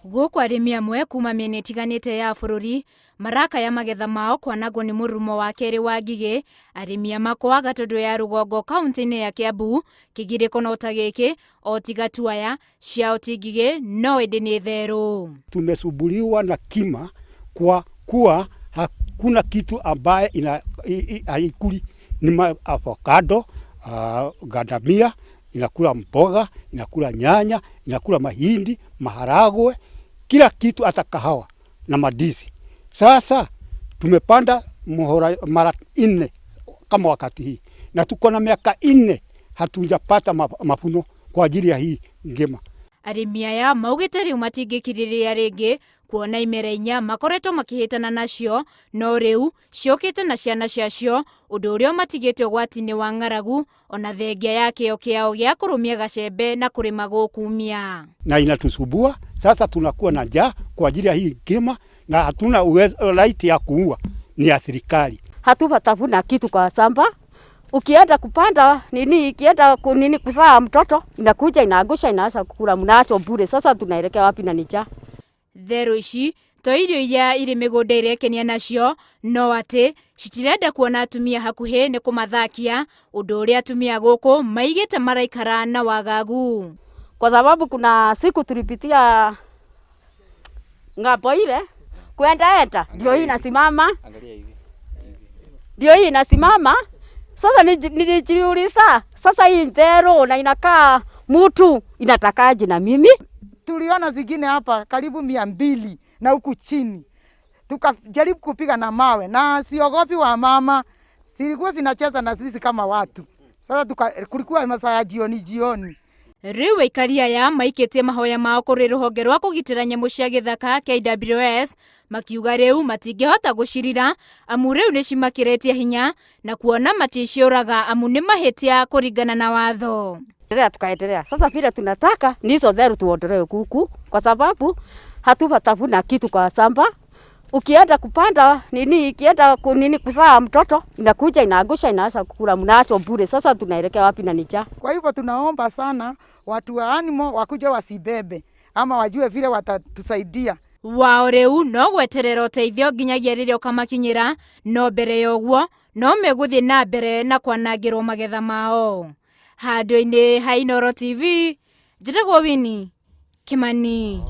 Gũkũ arĩmi amwe kuma mĩena ĩtiganĩte ya bũrũri marakaya magetha mao kwanangwo nĩ mũrurumo wa kerĩ wa ngigĩ. Arĩmi a Makwa, Gatũndũ ya rũgongo kaunti-inĩ ya Kiambu, kĩgirĩko no ta gĩkĩ o tiga tu aya ciao ti ngigĩ no ĩndĩ nĩ therũ. Tumesumbuliwa na kima kwa kuwa hakuna kitu ambaye haikuli ni avocado, gandamia, inakula mboga, inakula nyanya, inakula mahindi, maharagwe, kila kitu, hata kahawa na mandizi. Sasa tumepanda muhora mara nne kama wakati hii na tuko na miaka 4 hatujapata mavuno kwa ajili ya hii ngima. Arĩmi aya maugĩte rĩu matingĩkirĩrĩria rĩngĩ kuona imera 4 makoretwo makĩhĩtana nacio no rĩu ciũkĩte na ciana ciacio, ũndũ ũrĩa ũmatigĩte ũgwati-inĩ wa ng'aragu ona thengia ya kĩo kĩao gĩa kũrũmia gacembe na kũrĩma gũkumia. Na inatusumbua sasa, tunakuwa na njaa kwa ajili ya hii ngima na hatuna uwezo, right ya kuua ni ya serikali. Hatutavuna kitu kwa shamba. Ukienda kupanda nini, ikienda nini kuzaa mtoto inakuja inaangusha, inaanza kukula, mnaacho bure. Sasa tunaelekea wapi na njaa? Therũ ici to irio iria irĩ mĩgũnda irekenia nacio no atĩ citirenda kuona atumia hakuhĩ nĩ kũmathakia, ũndũ ũrĩa atumia gũkũ maigĩte maraikara na wagagu. Kwa sababu kuna siku tulipitia ng'ambo ile kwenda enda, ndio hii inasimama, ndio hii inasimama. Sasa nilijiuliza, sasa hii ndero na inakaa mtu inatakaje na mimi? Tuliona zingine hapa karibu 200 na huku chini. Tukajaribu kupiga na mawe na siogopi wa mama, zilikuwa zinacheza na sisi kama watu. Sasa kulikuwa masaa ya jioni jioni. Rĩu aikari aya maikĩtie mahoya mao kũrĩ rũhonge rwa kũgitĩra nyamũ cia gĩthaka KWS, makiuga rĩu matingĩhota gũcirira amu rĩu nĩcimakĩrĩtie hinya na kuona maticiũraga amu nĩ mahĩtia kũringana na watho. Endelea, tukaendelea. Sasa vile tunataka ni hizo theru tuondolewe kuku kwa sababu hatutavuna kitu kwa shamba. Ukienda kupanda nini, ikienda nini kuzaa mtoto inakuja inaangusha, inaanza kukula, mnaacho bure. Sasa tunaelekea wapi na njaa? Kwa hivyo tunaomba sana watu wa animal wakuja wasibebe ama wajue vile watatusaidia. Wao rĩu no gweterera ũteithio nginyagia rĩrĩa ũkamakinyĩra, no mbere ya ũguo no megũthiĩ na mbere na kwanangĩrwo magetha mao. Handũ-inĩ ha Inooro TV, njĩtagwo Winnie Kimani.